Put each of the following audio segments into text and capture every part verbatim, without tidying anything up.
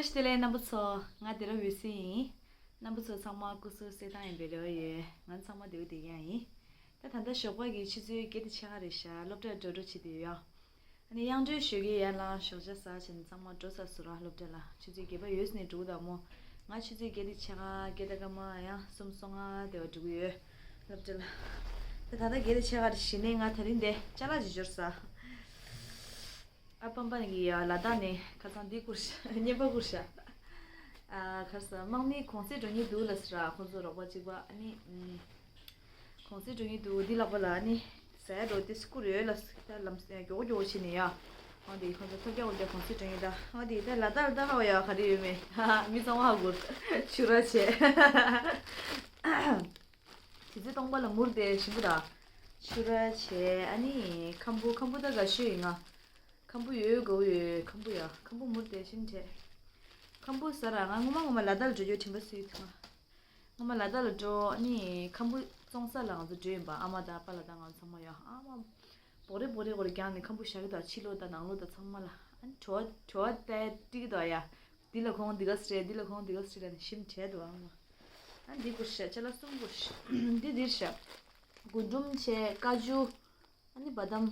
བཀྲ་ཤིས་བདེ་ལེགས་རྣམ་པ་ཚོ། ང་དེ་ར་འོད་ཟེར་ཡིན། རྣམ་པ་ཚོ་ཚང་མ་སྐུ་གཟུགས་གསལ་ཐང་ཡིན་པའི་རེ་བ་ཡོད། ང་ཚང་མ་བདེ་པོ་བདེ་རྐྱང་ཡིན། ད་ད་ལྟ་ཞོགས་པ་གི་ཆུ་ཚོད་བརྒྱད་དང་ཕྱེད་ཀ་རེད་ཤག་སློབ་གྲྭར་འགྲོ་འགྲོ་བྱེད་དུ་ཡོད། ཨ་ནི་དབྱངས་སྒྲོན་ཞོགས་ཀས་ཡར་ལངས་ཞོགས་ཇ་ཟ་བྱས་ནས་ཚང་མ་འགྲོ་ཚར་སོང་ར། སློབ་གྲྭ་ལ་ཆུ་ཚོད་བརྒྱད་པ་ཡོལ་ནས་འགྲོ་གི་འདུག་མོ། ང་ཆུ་ཚོད་བརྒྱད་དང་ཕྱེད་ཀ་བརྒྱད་དང་སྐར་མ་ཡང་གསུམ་སོ་ལྔ་དེ་བ་འགྲོ་གི་ཡོད། སློབ་གྲྭ་ལ། ད་ད་ལྟ་བརྒྱད་དང་ཕྱེད་ཀ་རེད། གཞི་ནས་ང་དེ་རིང་འདི་ཅ་ལག་ཅིག་འབྱོར་ས། ཨ་པམ་པ་ནི་གི་ཡ་ལ་དྭགས་ནས་ཁ་སང་འདི་བསྐུར་ཤག་རྔན་པ་བསྐུར་ཤག་ཨ་ཁར་ས་དམག་མི་གུང་སེང་འགྲོ་མཁན་འདུག་ལབ་ཟེར་ར། ཁོང་ཚོ་རོགས་པ་གཅིག་པ་ཨ་ནི་ཨུམ། གུང་སེང་འགྲོ་མཁན་འདུག་འདི་ལག་པ་ལ་ཨ་ནི་ཟ་ཡ་འགྲོ་དེ་བསྐུར་ཡོད་ལབ་ཟེར། ད་ལམ་སེང་མགྱོགས་མགྱོགས་བྱས་ནས་ཡ། ཨ་འདི་ཁོང་ཚོ་ཐབས་རྒྱག་འོ་དེ་གུང་སེང་འགྲོ་མཁན་ད། ཨ་འདི་ད་ལ་དྭགས་ལ་ད་ཧ་བ་ཡ་ག་རེ་ཡོད་མེད་མི་ཚང་མ་ཧ་གོ། ཆུ་ར་བྱས། དེ་ཚེ་སྟོང་པ་ལ་མུར་དེ་ཞིམ་པོ་ར། ཆུ་ར་བྱས། ཨ་ནི་ཁམ་བུ་ཁམ་བུ་ད་དགའ་ཤོས་ཡིན་ང་། ཁམ་བུ་ཡོད་དགའ་བོ་ཡོད། ཁམ་བུ་ཡ་ཁམ་བུ་མུར་དེ་ཞིམ་བྱས། ཁམ་བུ་ཟ་ར། ང་ངོ་མ་ངོ་མ་ལ་དྭགས་ལ་འགྲོ་རྒྱུ་དྲན་པ་སུས་ཐུང་ང་། ངོ་མ་ལ་དྭགས་ལ་འགྲོ། ཨ་ནི་ཁམ་བུ་བཙོང་ས་ལ་ང་ཚོ་འགྲོ་ཡིན་པ། ཨ་མ་དང་ཨ་ཕ་ལ་དྭགས་ང་ཚང་མ་ཡ། ཨ་མ་བོ་རེ་བོ་རེ་བོ་རེ་རྒྱག་ནས་ཁམ་བུ་བཞག་གི་འདུག་ཕྱི་ལོགས་དང་ནང་ལོགས་དང་ཚང་མ་ལ། ཨ་ནི་བྲོ་བ་བྲོ་བ་ལྟ་སྤྲིག་གི་འདུག་ཡ། འདི་ལ་གོང་འདི་ག་སེ་རེད། འདི་ལ་གོང་འདི་ག་སེ་རེད་ལབ་ནས་ཞིམ་བྱས་འདུག་ཨ་མ། ཨ་འདི་བསྐུར་ཤག་ཅ་ལག་གསུམ་བསྐུར་ཤག་འདི་འདིར་ཤག་རྒུན་འབྲུམ་བྱས། ཀ་ཅུ། ཨ་ནི་བ་དམ།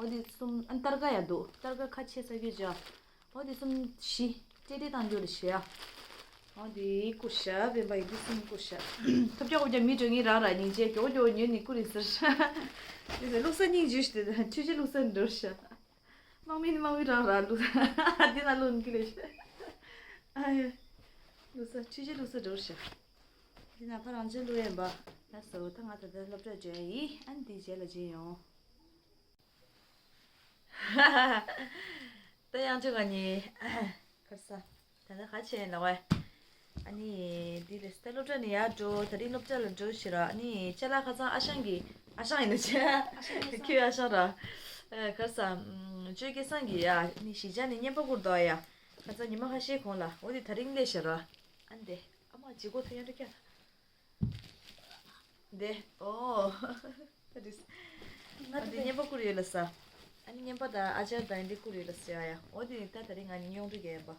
འོ་འདི་གསུམ། ཨ་ནི་སྟར་ཀ་ཡ་འདུག་སྟར་ཀ་ཁ་ཕྱེ་ས་གི་ཅ། འོ་འདི་གསུམ་བཞི། སྤྲེལ་སྤྲེལ་བཏང་རྒྱུ་རེད་ཤག་འོ་འདི་བསྐུར་ཤག་སྤེན་པ་ཡིས་འདི་གསུམ་བསྐུར་ཤག་ཐབས་ཆག་པོ་ཅག་མི་འགྲོ་ངེས་རག་ར། སྙིང་རྗེ། མགྱོགས་མགྱོགས་ཉོས་ནས་བསྐུར་ཡིན་ཟེར། འདི་ཟེར་བླུག་ས་སྙིང་རྗེ་ཞུ་དེ་འཕྲུལ་ཆས་བླུག་ས་འགྲོ་ཤག་དམག་མི་ནི་དམག་མི་རང་ར་བླུག་ས། འདི་ན་བླུག་ནི་ཀི་ལེ་ཤག་ཨ་ཡ། བླུག་ས་འཕྲུལ་ཆས་བླུག་ས་འགྲོ་ཤག་འདི་ན་ཕ་རང་ཅག་བླུག་ཡིན་པ། ལགས་སོ། ད་ང་ད་ལྟ་སློབ་གྲྭར་འགྲོ་ཡ་ཡིན། ཨ་ནི་འདི་རྗེས་ལ་མཇལ་ཡོང་། ད་ཡང་ཅིག་ག་ནི། ཁར་ས། ད་ལྟ་ག་བྱས་ཡིན་ལ་བས། ཨ་ནི་འདི་རེད། ད་སློབ་གྲྭ་ནས་ཡར་འགྲོ། ད་རིང་སློབ་གྲྭ་ལ་འགྲོ་ཞེས་ར། ཨ་ནི་ཅ་ལག་ཁ་སང་ཨ་ཞང་གི། ཨ་ཞང་ཡིན་ན་ཅི། ཁྱོད་ཨ་ཞང་ར། ཨ་ཁར་ས། ཨམ། ཅོ་སྐལ་བཟང་གིས་ཡ། ཨ་ནི་གཞིས་ཆགས་ནས་རྔན་པ་བསྐུར་འདུག་ཡ། ཁ་སང་ཉི་མ་ཁ་ཤས་གོང་ལ། འོ་དེ་ད་རིང་སླེབས་ཤག་ར། ཨ་འདི། ཨ་མ་ལྗིད་ཁོག་ཐོན་ཡ་འགྲོ་ཀྱ། འདི། ཨོ། ད་དུས། ང་ད་འདི་རྔན་པ་བསྐུར་ཡོད་ལ་ས། ཨ་ནི་རྔན་པ་དང་ཨ་ཅར་དང་འདི་བསྐུར་ཡོད་ལ་ས་ཡ་ཡ། འོ་དེ་ད་ད་རིང་ང་གཉིས་ཡོང་འགྲོ་རྒྱག་ཡིན་པ།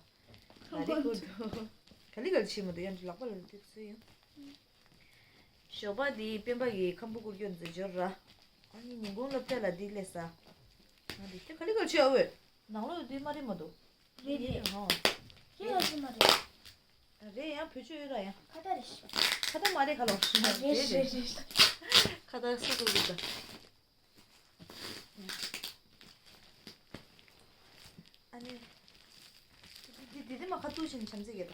ག་ལི་བསྐུར་འདུག་ག་ལི་ག་ལི་བྱེད་མི་འདུག་ཡང་ལག་པ་ལ་དེ་ཚོ་ཡོང་། ཞོགས་པ་འདི་སྤེན་པ་གིས་ཁམ་བུ་བསྐུར་རྒྱུ་འཛུལ་འབྱོར་ར། ཨ་ནི་ཉིན་གུང་སློབ་གྲྭ་ལ་འདི་སླེབས་ས། ང་འདི་ཁྱེད་ག་ལི་ག་ལི་བྱེད་ཨ་འོས། ནང་ལོགས་འདི་མ་རེད་མ་འདུག་རེད་རེད། ཧོ། ཁྱེད་ལ་ཅི་མ་རེད། རེད་ཡང་བེད་སྤྱོད་ཡོད་ར་ཡང་། ཁ་བརྡ་རེད་ཤག་ཁ་བརྡ་མ་རེད་ཁ་ལོ། རེད་རེད་རེད། ཁ་བརྡ་སུ་དགོས་ཀྱི་འདུག་ཨ་ནི། འདི་འདི་འདི་མ་ཁ་ཐུག་ཕྱིན་བྱམས་བརྩེ་གྱི་ར།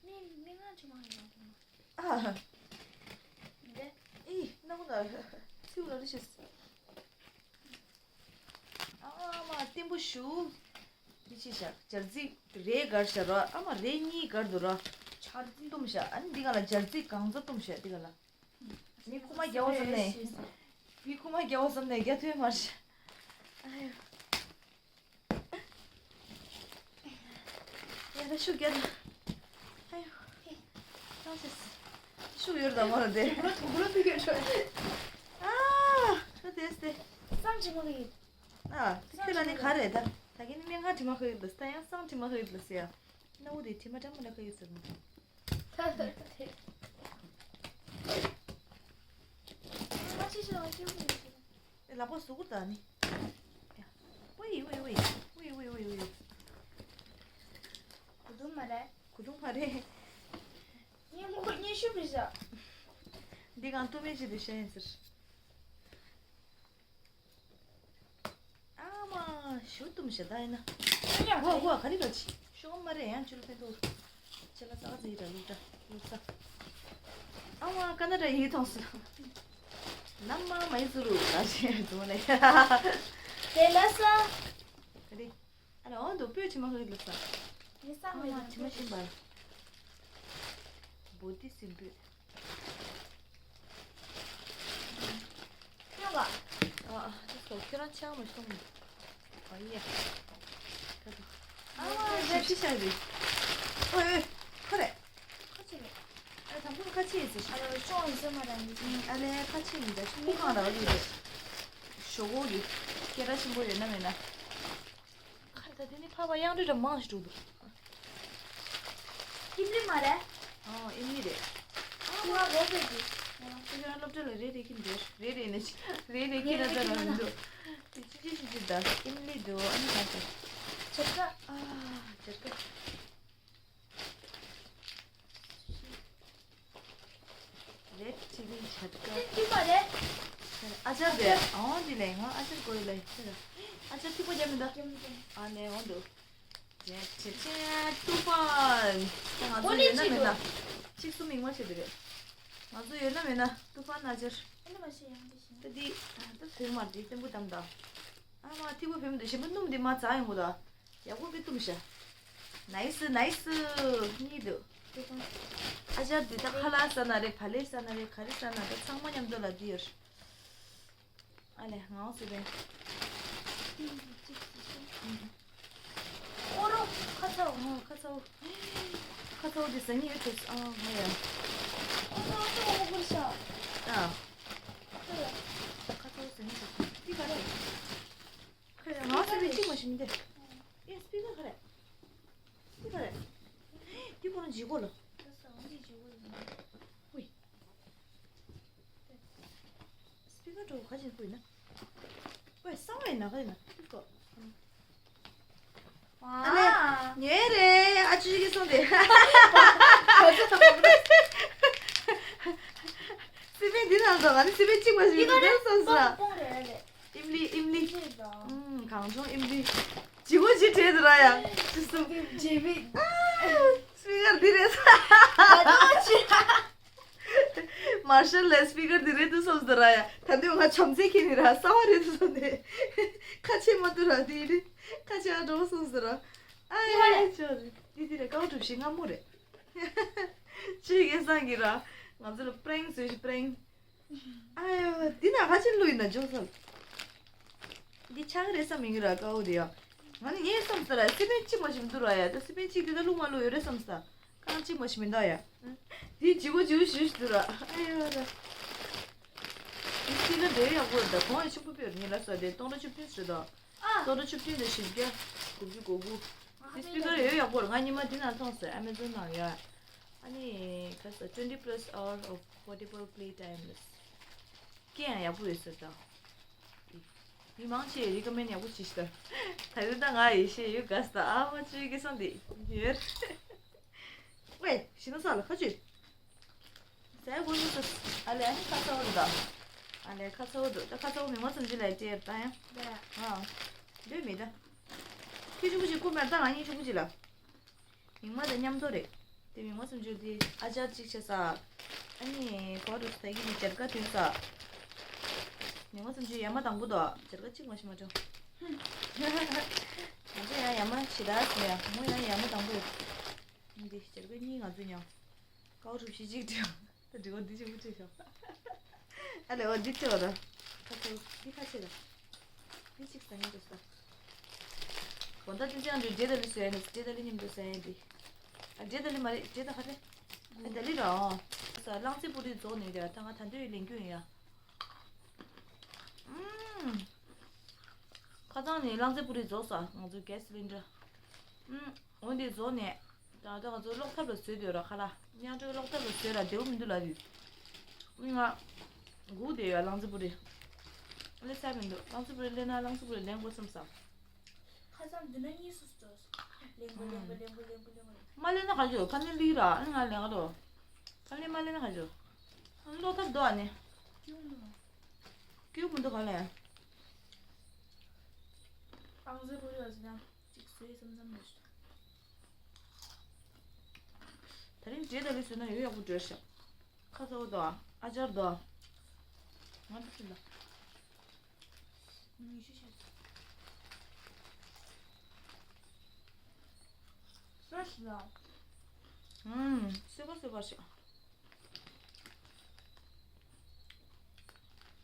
མི་མི་ང་ཅི་མ་ཡོང་། ཨ། འདི། ཨི་ནང་ན་ཚིག་ལ་རི་ཤེས། ཨ་མ་བརྟན་པོ་ཞུ། འདི་ཅི་བཞག་སྦྱར་རྩི་རེ་སྒར་བཞག་ར། ཨ་མ་རེ་གཉིས་སྒར་འདུག་ར། སྦྱར་རྩི་བཏུམས་བཞག་ཨ་ནི་འདི་ག་ལ་སྦྱར་རྩི་གང་ཚ་བཏུམས་བཞག་འདི་ག་ལ། མི་ཁུག་མ་རྒྱག་འོ་བསམ་ནས། མི་ཁུག་མ་རྒྱག་འོ་བསམ་ནས་རྒྱག་ཐུབ་མ་རེད། ཨ་ཡོ། ཡ་ད་ཤུགས་རྒྱག་ད། ཨ་ཡོ། ལྟོས་ཤིག་ཤུགས་ཡོད་དམ་མ་རེད་དེ། དུག་ལོག་དུག་ཡོད་ཤོག་ཨ། ཤོག་དེས་དེ། སང་ཅི་མ་གི་ཨ། ཁྱོད་ལ་ནི་ག་རེད་ད། ད་གིན་སྨན་ཁང་དྲི་མ་ཁ་ཡོད་ལ་ས། ཡང་སང་དྲི་མ་ཁ་ཡོད་ལ་ས་ཡ། སྣ་བུག་དེ་དྲི་མ་འདྲ་མི་འདྲ་ཁ་ཡོད་ཟེར་མོ། ད་ད་དེ། ཨ་ཅི་ཤོག་ཨ་ཅི་ཤོག་ལག་པ་ཟུག་གུ་ད་ནི། ཝེ་ཝེ་ཝེ་ཝེ་ཝེ་ཝེ་ཝེ། གོས་ཐུང་མ་རེད། གོས་ཐུང་མ་རེད། ཉིན་མོ་ཉི་ཤུ་བི་ཤ། འདི་གང་ལྟོ་མེད་ཅི་དུ་ཤ་ཡིན་ཟེར། ཨ་མ་ཞུ་གཏུམ་ཞེ་ད་ཡིན་ན། ཨ་ཡ་ཧོ་ཧོ་ག་རི་ག་ཆི། ཤོག་མ་རེད་ཡང་ཆུ་ལ་ཕན་ཐོགས། ཅ་ལག་ཙག་ཙིག་ར་ལུག་འདྲ་ལུག་ས། ཨ་མ་ཀ་ན་འདྲ་ཡིད་ཐོངས་སོ། ནམ་མ་མ་ཡིད་ཚུ་རུ་ད་ཞེས་འདུག་ལེ། དེ་ལ་ས། ག་རི། ཨ་ལ་འོ་འདུག་སྤོས་ཆི་མ་ཧུད་ལུག་ས། ངས་ས་མེད་ཨ་མ་ཆི་མ་ཤེས་པར། བོ་ཏི་སིམ་སྤོས། ཁྱོད་ལ། ཨ་ཨ་དེ་སོ་ཁྱོད་རང་ཆང་མ་སོང་། ཨ་ཡེ། ད་དུ། ཨ་མ་ཞབས་ཕྱི་བྱ་རེད། ཨོ་ཨེ། ཁོ་རེད། ཁ་ཆེ་རེད། ཨ་དང་པོ་ཁ་ཆེ་ཡིན་ཟེར། ཨ་ལ་ཅོང་ཡིན་ཟེར་མ་རང་ཡིན། ཨ་ལས་ཁ་ཆེ་ཡིན་ད་ཤི་མི་གང་ར་བ་ཡོད་རེད། ཞོག་གོ་གི། སྐད་གྲགས་ཆེན་པོ་ཡོད་ན་མེད་ན། ཁ་ད་དེ་ནི་ཕ་བ་གཡང་འདྲི་འདྲ་མང་ཞིག་འགྲོ་འདུག་ཨིམ་ལི་མ་རེད། ཨོ་ཨིམ་ལི་རེད། ཨ་ཁྱོད་རང་སློབ་གྲྭ་གི་ཁྱོད་རང་སློབ་གྲྭ་ལ་རེད་རེད་ཁྱིམ་རེད་རེད་རེད་ནས་རེད་རེད་ཁྱིམ་རེད་རེད་རེད་རེད་འདུག་དེ་ཅི་ཅི་ཞིག་ཅི་ད་ཨིམ་ལི་འདུག་ཨ་ནི་ག་ད་ཇ་ཀ་ཨ་ཇ་ཀ Red chilli ཇ་ཀ་ཐིགས་པ་རེད། ཨ་ཅར་རེད། ཨོ་འདི་ལས་ང་ཨ་ཅར་དགོས་ལས། ཨ་ཅར་ཐིགས་པ་རྒྱབ་མི་འདུག་ཨ་ནས་འོང་འདུག་ཇེ་ཇེ་ཇེ་ཏུ་ཕན། ང་ཚོ་ཡོད་ན་མེད་ན། ཆིག་གསུམ་མིག་དམར་བྱེད་དེ་རེད། ང་ཚོ་ཡོད་ན་མེད་ན་ཏུ་ཕན་ཨ་ཅར། ཨ་ནི་མ་ཤེས་ཡང་དེ་བཞིན། ད་འདི་ད་བོད་མར་འདི་བརྟན་པོ་དམ་ད། ཨ་མ་ཐིགས་པ་བོད་མི་འདུག་གཞན་པ་སྣུམ་འདི་མ་ཚ་ཡོང་གོ་ད། ཡག་པོ་གི་བཏུམ་ཤ། ནའི་སི་ནའི་སི། གཉིས་འདུག་ཨ་ཅག་འདི་ད་ཁ་ལག་ཟ་ན་རེད། བག་ལེབ་ཟ་ན་རེད། ག་རེ་ཟ་ན་ད་ཚང་མ་མཉམ་དུ་ལ་འདི་ཡོད། ཨ་ལས་ངའོ་སི་བན། ཨོ་རོ་ཁ་ཚ་བོ། ཨོ་ཁ་ཚ་བོ། ཁ་ཚ་བོ་འདི་ཟ་ནི་ཡོད་ཐུབ་ཨ་ང་ཡ། ཨོ་ཁ་ཚ་བོ་ཁུར་ཤ། ཨ། ཁ་ཚ་བོ་ཟ་ནི་ཡོད་ཐུབ་འདི་ག་རེད། ཁ་ཡ་ངའོ་སི་བན་གཅིག་མ་ཤི་མི་འདི། ཨེ་སི་པི་ཀར་ག་རེད། འདི་ག་རེ། འདི་ཁོ་རང་བརྗེ་སྒོ་ལ། ཧུའི། སི་པི་ཀར་འགྲོ་ག་ཅིག་ཁུ་ཡིན་ན། ཝེ་གསང་བ་ཡིན་ན་ག་ཡིན་ན་ཁུ་གོ། ཨ་ལེ། ཉེ་རེ་ཨ་ཅུ་ཅིག་གིས་སོང་སྟེ། སི་པན་འདི་ནང་དུ་ང་ནི་སི་པན་གཅིག་མ་ཞིག་འདུག་སོང་ཟེར། ཨིམ་ལི་ཨིམ་ལི། ཨུམ་གངས་ལྗོངས་ཨིམ་ལི། ཇི་གོ་ཇི་བྲེལ་དུ་ར་ཡ། ཇི་སུ། ཇེ་བི། སྤི་ཀར་འདི་རེད། ད་ཅི། མར་ཤལ་ལས་སྤི་ཀར་འདི་རེད་དུ་སོང་ཟེར་ར་ཡ། ད་འདི་ང་བྱམས་བརྩེ་ཁྱེད་ནི་ར་གསང་བ་རེད་དུ་སོང་སྟེ། ཁ་ཆེ་མ་དུ་ར་འདི་རེད། ཁ་ཆེ་ཨ་འགྲོ་སོང་ཟེར་ར། ཨ་ཡ་ཡ་ཅོ་རེད། འདི་འདི་རེད་ཀའོ་གྲུབ་ཤིང་སྔ་མོ་རེད། ཅི་སྐལ་བཟང་གི་ར། ང་ཚོ་ལ་པྲེང་བཟོས་ཤིག་པྲེང་། ཨ་ཡོ། འདི་ན་ག་ཅི་ལུས་ན་འཇོག་སོང་། འདི་ཆག་རེད་བསམ་མི་ཡོང་ར་ཀའོ་དེ་ཡ། ང་ནི་ངས་བསམ་ས་ར་སི་པན་གཅིག་མ་ཞིག་མི་འདུག་ར་ཡ། ད་སི་པན་གཅིག་དེ་ད་ལུག་མ་ལུག་ཡོད་རེད་བསམ་ས། རྐང་གཅིག་མ་ཞིག་མི་འདུག་ཡ། འདི་ཇི་གོ་ཇི་གོ་ཞུ་ཞུ་འདུག་ར། ཨ་ཡོ་ར། འདི་སི་ལ་འདྲེ་ཡག་པོ་རེད། ད་གོང་ཡ་ཆུ་བུ་པེར་ཉི་ལ་ས་དེ་སྟོང་ཕྲག་བཅུ་བདུན་ཞིག་རེད་ད། སྟོང་ཕྲག་བཅུ་བདུན་དང་བཞི་བརྒྱ་དགུ་བཅུ་གོ་དགུ། འདི་སི་པི་ཀར་ཡོད་ཡག་པོ་རེད། ང་ཉི་མ་འདི་ནང་མཐོང་སོང་ཨ་མེ་ཛོན་ནང་ཡ། ཨ་ནི་ཁ་ས་twenty plus hour of portable play time ལ། སྐད་ཡང་ཡག་པོ་ཡོད་ཟེར་ད། མི་མང་ཆེ་རི་ཀོ་མེན་ཡག་པོ་བྱེད་ཤི་ད། ད་རེས་ད་ང་ཡེ་ཤེས་ཡོད་དགའ་ས་ད་ཨ་མ་ཅུའི་སྐད་གསང་འདི་ཡོད། ཝེ་ཤི་ན་ས་ལ་ཁ་ཅུ། ཟས་གོ་ཡོད་ས་ཨ་ལེ་ཨ་ནི་ཁ་ཚ་བོ་རེད་ད། ཨ་ལེ་ཁ་ཚ་བོ་འདུག་ད་ཁ་ཚ་བོ་མི་མ་ཙམ་ཅི་ལ་ཡ་ཏེ་ད་ཡ། ཨ། འདོད་མི་ད། ཁྱི་ཆུང་ཀུ་ཅིག་ཁུ་མེར་ད་ང་གཉིས་ཆུང་ཀུ་ཅིག་ལ། མིག་དམར་དང་མཉམ་དུ་རེད། དེ་མིག་དམར་སུམ་ཅུ་དེ་ཨ་ཅག་གཅིག་བྱས་ས། ཨ་ནི་གོ་རུ་ད་གི་ནི་སྦྱར་ཀ་དུས་ས། མིག་དམར་སུམ་ཅུ་ཡ་མ་དང་པོ་དོ་སྦྱར་ཀ་གཅིག་མ་ཤི་མ་འགྲོ། ང་ཚོ་ཡང་ཡ་མ་ཞེ་དྲག་ཟེར་ཡ་མོ་ཡང་ཡ་མ་དང་པོ་རེད། འདི་སྦྱར་ཀ་གཉིས་ང་ཚོ་མཉམ། ཀའོ་གྲུབ་བཞི་གཅིག་སྒྲིལ། ད་སྒྲིག་པ་འདི་ཆེན་པོ་བྱས་ཤོག་ཨ་ལེ་འོ་འདི་ཆེ་བ་ད། ཁ་ཚ་འདི་ཁ་ཆེ་ད། འདི་གཅིག་ཟ་ངེས་འདུག་ས། གོ་ད་འདི་ཅང་འདྲི་འདྲེ་ད་ལི་བཟོས་ཡ་ནི་འདྲེ་ད་ལི་མཉམ་དུ་ཟ་ཡ་འདི། ཨ་འདྲེ་ད་ལི་མ་རེད་འདྲེ་ད་ག་རེ། ཨ་ད་ལི་ར་ཨོ། ས་གླང་རྩེ་པུ་རི་རྫོགས་ནས་རེད་ད་ང་ད་འདོད་ལེན་རྒྱུ་ཡིན་ཡ། ཨུམ། ཁ་སང་ནས་གླང་རྩེ་པུ་རི་རྫོགས་ས་ང་ཚོ་གེ་སི་ལིན་ཌར། ཨུམ། འོ་འདི་རྫོགས་ནས། ད་ལྟ་ང་ཚོ་གློག་ཐབ་ལ་བཟོས་འདོད་ར་ཁ་ལ། མཉམ་འབྲེལ་གློག་ཐབ་ལ་བཟོས་ར་བདེ་བོ་མི་འདུག་ལབ་དུས། ང་སྒུག་བསྡད་ཡོད་གླང་རྩེ་པུ་རི། སླེབས་ས་མི་འདུག་གླང་རྩེ་པུ་རི་སླེབས་ན་གླང་རྩེ་པུ་རི་ལེན་དགོས་བསམ་ས། ཁ་སང་འདི་ན་གཉིས་སུ་འགྲོ། ལེན་དགོས་ལེན་དགོས་ལེན་དགོས་ལེན་དགོས་ལེན་དགོས། མ་ལེན་ན་ག་རེ་བྱེད་ཁ་ལེན་ལི་ར་ཨ་ནི་ང་ལེན་ག་རོ། ཁ་ལེན་མ་ལེན་ན་ག་རེ་བྱེད། གློག་ཐབ་འདུག་ཨ་ནི། སྐྱིད་མི་འདུག་ག་ལེན། གླང་རྩེ་པུ་རི་བ་ཟེར་ན། གཅིག་བཟོས་བསམ་བསམ་རེད། ད་རིང་འབྲས་དང་ལི་བཟོས་ན་ཡོད་ཡག་པོ་འགྲོ་ཤག་ཁ་ཚ་བོ་དང་ཨ་ཅར་དང་། ང་ཚོ་ཚུན་ད། ཉི་ཤུ་ཤོག་ཕེ་རེ་ཤི་ལ། ཨུམ། སོས་པ་སོས་པ་ཤག་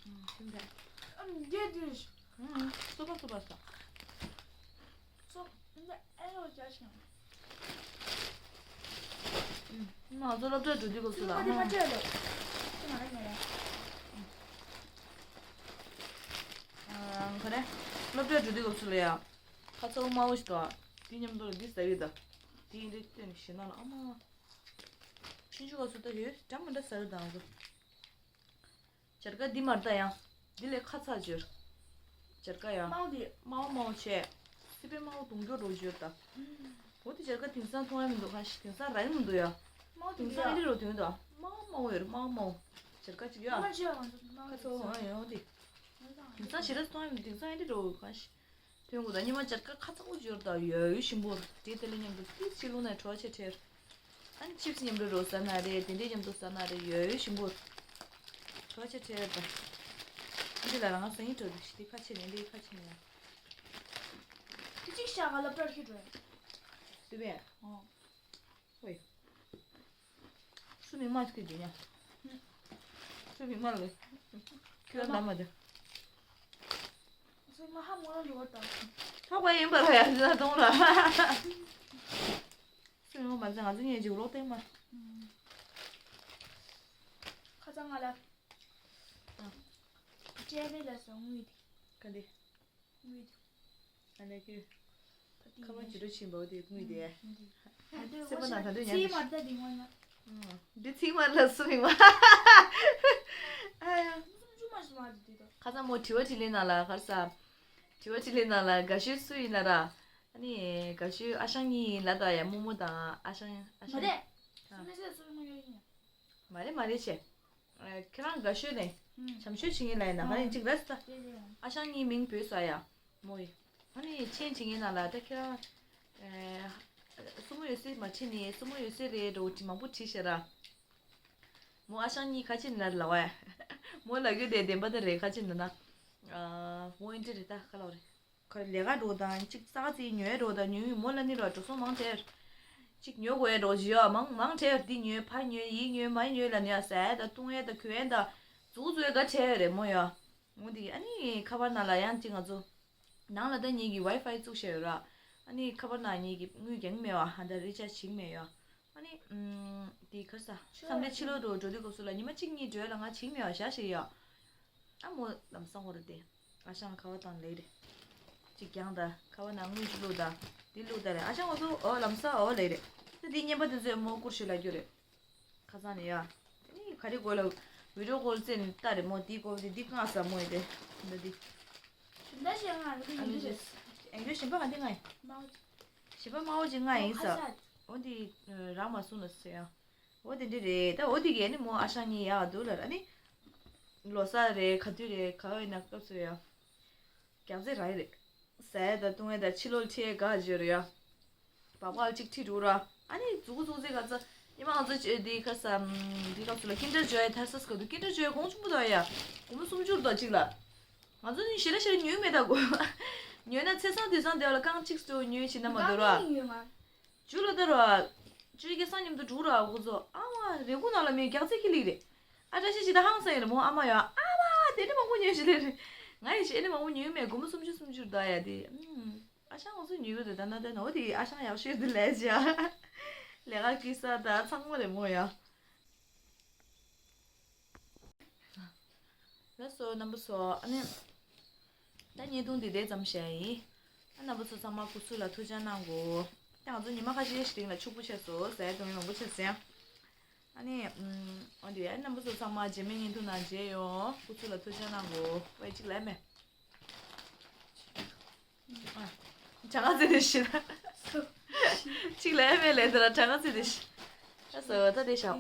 ཨུམ། ཤིན་ཏུ། ཨུམ། རྒྱས་དུས། ཨུམ། སོས་པ་སོས་པ་ཤག་སོ། ཨེ་ལོ་རྒྱ་ཞིང་། ང་ཚོ་སློབ་གྲྭ་འགྲོ་དུས་སྐབས་སུ་ལ་ཨ་མ། ག་རེ། སློབ་གྲྭ་འགྲོ་དུས་སྐབས་སུ་ལ་ཡ། ཁ་ཚ་བོ་དམར་བོ་ཞིག་འདུག་དེ་མཉམ་དུ་ལ་འདི་ཟ་གི་ད། དེ་ཡིན་དུས་སྟོན་ཞེ་ན་ལ་ཨ་མ། ཆུང་ཆུང་ག་སུ་ད་ཡོད་འདྲ་མི་འདྲ་ཟ་རུ་དང་གོ། སྦྱར་ཀ་འདི་མར་ད་ཡང་། འདི་ལས་ཁ་ཚ་འབྱོར། སྦྱར་ཀ་ཡང་། དམར་པོ་འདི། དམར་པོ་དམར་པོ་བྱས། སི་པན་དམར་པོ་གདོང་སྐྱོ་རོ་འབྱོར་ད། འོ་དེ་སྦྱར་ཀ་དེང་སང་མཐོང་ཡ་མི་འདུག་ཁ་ཤས་དེང་སང་རག་གི་མི་འདུག་ཡ། དམར་པོ་དེང་སང་ཨ་རི་རོ་དོན་དུ་དམར་པོ་དམར་པོ་ཡོད་རེད། དམར་པོ་དམར་པོ། སྦྱར་ཀ་ཅིག་ཡ། དམར་ཆེ་བ་ང་ཚོ་དམར་ཁ་ཚ་པོ་ང་ཡོང་དེ། དེང་སང་ཞེ་དྲག་མཐོང་ཡ་མི་འདུག་དེང་སང་ཨ་རི་རོ་ཁ་ཤས། ཐོན་དགོས་ད། ཉི་མ་སྦྱར་ཀ་ཁ་ཚ་པོ་འབྱོར་ད་ཡོད་ཡོད་ཞིམ་པོ་རེད། དེ་དེ་ལ་མཉམ་དུ་ཏིག་ཅིག་བླུགས་ན་བྲོ་བ་ཆེ་ཁྲེར། ཨ་ནི་ཆིབས་སི་མཉམ་དུ་རོ་ཟ་ན་རེད། དེ་འདྲའི་མཉམ་དུ་ཟ་ན་རེད། ཡོད་ཡོད་ཞིམ་པོ་རེད། བྲོ་བ་ཆེ་ཁྲེར་ད། ཨ་འདི་ལ་རང་ང་སང་ཉིན་བྲོ་འདུག་དེ་ཁ་ཕྱེ་ནས་འདི་ཁ་ཕྱེ་ནས་ཡ། དེ་ཅིག་ཤ་ག་ལ་པར་ཤི་འགྲོ་ཡ། སུ་བས། ཨོ། ཧོས། སུ་མིག་མ་ཁྱོད་འདི་ཉ། སུ་མིག་མ་ལ། ཁྱོད་ལ་མ་དེ། སུ་མ་ཧ་མོ་ལ་འགྲོ་བ་དང་། ཧ་གོ་ཡིན་པར་ཡ་ཟ་གཏོང་ར། སུ་མིག་མ་ཟ་ང་ཚོ་ཉན་ཅིག་ལོག་སྟེང་མ། ཁ་ཚང་ང་ལ། ཨ། ཅེ་བེ་ལ་སོང་ངུས་དེ། ག་འདི། ངུས་དེ། ཨ་ནེ་ཁྱོད། ཁ་པར་ཇི་འདྲ་ཕྱིན་པའོ་དེ་དངུལ་དེ། སེམས་པ་ནང་ད་འདོད་ཉན་ཚེ་མར་ད་དེ་ངོ་ན། འདི་ཚིག་མར་ལ་སུ་མིང་བ། ཨ་ཡ། སུམ་ཅུ་མ་ཞིག་མ་རེད་དེ་དོ། ཁ་སང་མོ་དྲི་བ་དྲིས་ལན་ནང་ལ་ཁར་ས། དྲི་བ་དྲིས་ལན་ནང་ལ་དགའ་ཤོས་སུ་ཡིན་ན་ར། ཨ་ནི་དགའ་ཤོས་ཨ་ཞང་གཉིས་ཡིན་ལ་ད་ཡ་རྨོ་མོ་དང་ཨ་ཞང་ཨ་ཞང་། མ་རེད། ཨ། སུ་མི་སེ་སུ་མི་ཡོད་ཡིན། མ་རེད་མ་རེད་བྱས། ཨ། ཁྱེད་རང་དགའ་ཤོས་ནས། ཨུམ། བྱམས་ཤོས་བྱེད་ངེས་ལ་ཡིན་ན་ང་ཡིན་གཅིག་རེད་ད། རེད་རེད། ཨ་ཞང་གཉིས་མིང་བོས་ས་ཡ། མོ་ཡི། ཨ་ནི་མཆན་བྱེད་ངེས་ན་ལ་ད་ཁྱེད་རང་། ཨེ། སྲུ་མོ་ཡོད་སྲིད་མ་བྲིས་ནི་སྲུ་མོ་ཡོད་སྲིད་རེད་འགྲོ་དྲི་མང་པོ་བྲིས་ཤེས་ར། མོ་ཨ་ཞང་གཉིས་ཁ་ཆེ་ནར་ལ་བ་ཡ། མོ་ལ་རྒྱུ་དེ་བདེན་པ་ད་རེད་ཁ་ཆེ་ནར་ན། ཨ། མོ་ཨིན་དྲི་རེད་ད་ཁ་ལོ་རེད། ཁ་ལས་ཀ་འགྲོ་དང་གཅིག་ཙག་ཙིག་ཉོས་འགྲོ་དང་ཉོས་མོ་ལ་ནི་རོ་འགྲོ་སོང་མང་དེར། གཅིག་ཉོ་དགོས་ཡ་འགྲོ་བཞི་ཡ་མང་མང་དེར་འདི་ཉོས་ཕ་ཉོས་ཡིག་ཉོས་མ་ཉོས་ལ་ནི་ཡ་ཟ་ཡ་ད་བཏུང་ཡ་ད་གོན་ཡ་ད། ཙུག་ཙུག་ཡ་ག་ཁྲལ་ཡོད་རེད་མོ་ཡ། མོ་འདི་ཨ་ནི་ཁ་པར་ནང་ལ་ཡང་གཅིག་ང་ཚོ། ནང་ལ་ད་ཉིད་ཀྱི་ཝའི་ཕའི་བཙུགས་བཞག་ཡོད་ར། ཨ་ནི་ཁ་པར་ནང་ཉིད་ཀྱི་དངུལ་རྒྱང་མེད་བ་ཧ་ད་རི་ཅར་བྱིང་མེད་ཡ། ཨ་ནི། ཨུམ། དེ་ཁ་ས། མཚམས་རེ་ཕྱི་ལོགས་འགྲོ་འགྲོ་དུས་སྐབས་སུ་ལ་ཉི་མ་གཅིག་གཉིས་འགྲོ་ཡ་ལ་ང་བྱིང་མེད་བ་བཞག་ཞིག་ཡ། ཨ་མོ་ལམ་སང་ཧོ་ར་དེ། ཨ་ཞང་ཁ་བ་དང་ལེགས་རེད། གཅིག་རྒྱང་ད་ཁ་བ་ནང་དངུལ་གཅིག་བླུགས་ད། དེ་བླུགས་ད་རེད་ཨ་ཞང་ང་ཚོ་ཨོ་ལམ་སང་ཨོ་ལེགས་རེད། དེ་དེ་བརྙན་པ་དེ་ཚོས་མོ་བཀུར་ཞུ་ལ་རྒྱུ་རེད། ཁ་སང་ནས་ཡ། ཨ་ནི་ག་རེ་དགོས་ལ། བི་ཌིའོ་ཀོལ་བཙལ་ནས་ལྟ་རེད་མོ་འདི་དགོས་འདི་འདི་གང་ཟ་མོ་ཡི་དེ། འདི་འདི། ཞིམ་ད་ཞེ་ང་རེ་ཨ་ཡིན་ནི་རེད། ཨེ་འགྱོད་ཞིམ་པ་ག་འདི་ང་ཡིན། མའོ། ཞིམ་པ་དམར་པོ་ཅིག་ང་ཡིན་ཟ། ཁ་ས། འོ་འདི་རང་མ་གསུང་ལ་ཟེར་ཡ། འོ་དེ་འདྲ་རེད་ད་འོ་དེ་གས་ནི་མོ་ཨ་ཞང་གཉིས་ཡག་འདུག་ལ་ཨ་ནི། ལོ་གསར་རེད་ག་དུས་རེད་ག་བས་ན་སྐབས་སུ་ཡ། རྒྱག་རྩེ་ར་ཡི་རེད། ཟས་དང་བཏུང་བའི་དང་ཕྱི་ལོགས་ཁྲིད་ག་བརྗོད་རེད་ཡ། སྦག་སྦག་གཅིག་ཁྲིད་འགྲོ་ར། ཨ་ནི་མཛུ་གུ་མཛུ་གུ་ཚེ་ག་ཚ། ཉི་མ་ང་ཚོ་བྱས་དེའི་ཁ་སང་། དེའི་སྐབས་སུ་ལ་ཀིན་ཌར་ཇོའེ་ཐར་ས་སྐབས་དུ་ཀིན་ཌར་ཇོའེ་གོང་ཆུང་པོ་དང་ཡ། སྒོར་མོ་སུམ་ཅུ་རུ་དང་གཅིག་ལ། ང་ཚོ་ནི་ཞེ་དྲག་ཞེ་དྲག་ཉོས་མེད་ད་གོ། ཉོས་ན་ཚེས་བཟང་དུས་བཟང་དེ་བ་ལ་རྐང་གཅིག་ཏུ་ཉོས་ཕྱིན་ན་མ་འདོར་བ། རྐང་གཉིས་ཉོས་ང་། ཇུ་ལ་ད་ར། ཇུ་སྐལ་བཟང་མཉམ་དུ་འགྲོ་ར་ཁོ་ཚོ་ཨ་མ་རེ་སྒུག་ནང་ལ་མི་རྒྱག་རྩེ་ཁི་ལིག་རེད། ཨ་བཀྲ་ཤིས་ཇི་ལྟར་ཧང་སང་ཡིན་རེད་མོ་ཨ་མ་ཡ་ཨ་མ་དེ་འདྲ་མང་པོ་ཉོས་ཞིག་ལས་རེད། ང་ཡི་ཞེ་ནི་མང་པོ་ཉོས་མེད་སྒོར་མོ་སུམ་ཅུ་སུམ་ཅུ་རེད་ད་ཡ་དེ། ཨ་ཞང་ང་ཚོ་ཉོས་གི་རེད་ད་ན་ད་ན་འོ་དེ་ཨ་ཞང་ཡག་ཤོས་དེ་ལས་ཅི་ཡ། ལས་ཀ་སྐྱིད་ས་ད་ཚང་མ་རེད་མོ་ཡ། ལགས་སོ་རྣམ་པ་ཚོ་ཨ་ནི། ད་བརྙན་ཐུང་འདི་དེ་ཙམ་བཤད་ཡིན། ཨ་རྣམ་པ་ཚོ་ཚང་མ་སྐུ་གཟུགས་ལ་ཐུགས་ཅག་གནང་གོ། ད་ང་ཚོ་ཉི་མ་ཁ་ཤས་ཤིག་རིང་ལ་ཕྱུག་པོ་བྱས་སོང་ཟས་གཏོང་ཡ་མང་པོ་བྱས་སོང་ཡ། ཨ་ནི། ཨ་འདི་ཨ་རྣམ་པ་ཚོ་ཚང་མ་རྗེས་མའི་བརྙན་ཐུང་ནང་མཇལ་ཡོང་སྐུ་གཟུགས་ལ་ཐུགས་ཅག་གནང་གོ་ཝེ་གཅིག་ལས་མེད། ཨ། གྲངས་ཀ་ཙི་དེ་ཤི་ན། གཅིག་ལས་མེད་ལས་དེ་ལ་གྲངས་ཀ་ཙི་དེ་ཤི། ཨ་སོ་ད་དེ་ཤོག